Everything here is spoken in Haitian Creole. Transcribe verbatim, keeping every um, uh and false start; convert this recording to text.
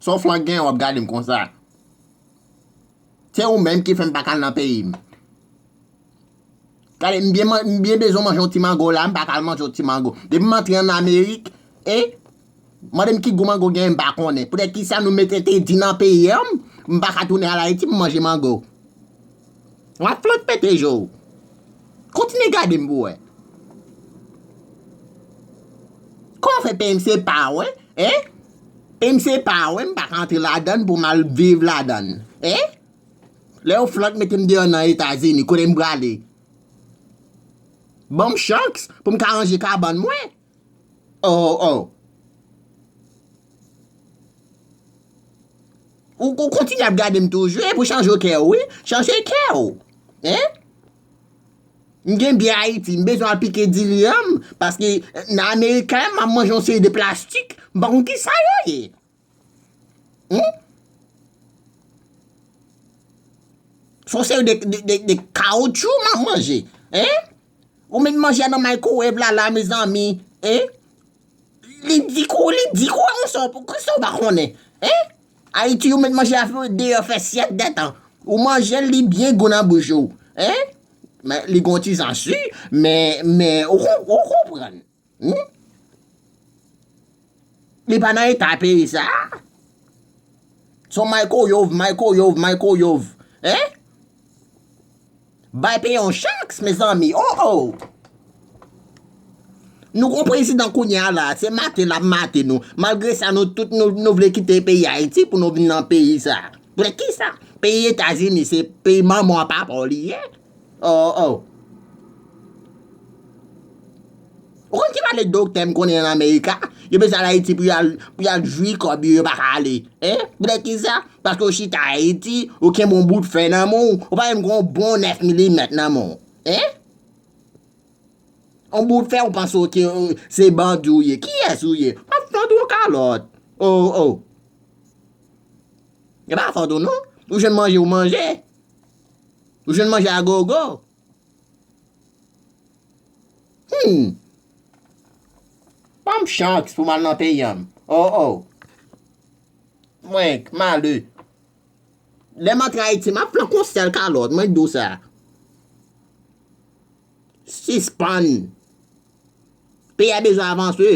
Sa w flank gen, w ap gade m konsa. Se ou menm ki fè m pa ka al nan peyi m. Gade, m byen man- m byen bezwen manje yon ti mango la, m pa ka al manje yon ti mango. Depi m antre ann Amerik, e, mande m ki gou mango gen, m pa konnen. Poutèt ki sa nou mete entèdi nan peyi an, m pa ka tounen al Ayiti pou m manje mango. W ap flank pete je w. Kontinye gade m pou wè. Kòman fè peyi m se pa w, en? Peyi m se pa w, en? M pa ka antre ladann pou m al viv ladann, en? Lè yo flank mete m deyò nan Etazini, kote m prale? Ban m chans pou m ka ranje kabann mwen. Oh, oh. Ou, ou kontinye ap gade m toujou, e pou chanje kè w, wi. Chanje kè w. En? M gen byen Ayiti, m bezwen al pike diri an m, paske nan Amerik, m ap manje yon seri de plastik, m pa konn ki sa yo ye. Hmm? Se yon seri de, de, de, de kawotchou m ap manje. En? Ou met manje a nan microwave la, la, mezanmi. En? Li di kou, li di kou, an sa, pou ki sa w pa konnen? En? Ayiti, ou met manje a deyò fè syèk dètan. Ou manje l, li byen gou nan bouch ou. En? Men, li gon ti zan si, men, men, ou kon- ou konprann. Hmm? Li pa nan eta peyi sa. Se yon microwave, microwave, microwave. En? Bay peyi yon chans, mezanmi. Oh, oh. Nou gon prezidan kounye a la, se mate l ap mate nou. Malgre sa, nou tout nou, nou vle kite peyi Ayiti pou nou vin nan peyi sa. Poutèt ki sa? Peyi Etazini, se peyi manman papa w li ye. Oh, oh. Ou konn ki valè doktè m konnen an Amerika? Yo bezwen al Ayiti pou y al, pou y al jwi kòb yo, yo pa ka ale. En? Poutèt ki sa? Paske ou chita Ayiti, ou kenbe yon bout fè nan men w, ou pa menm gen yon bon nèf milimèt nan men w. En? Yon bout fè, ou panse w ke, euh, se bandi w ye. Kiyès ou ye? M ap fè w yon kalòt. Oh, oh. E pa fòt ou non. Ou jwenn manje, ou manje. Ou jwenn manje a gogo. Hmm. Ban m chans pou m al nan peyi an m. Oh, oh. Mwen, k male. Lè m antre Ayiti, m ap flank yon sèl kalòt, mwen di w sa. Sispann. Peyi a bezwen avanse.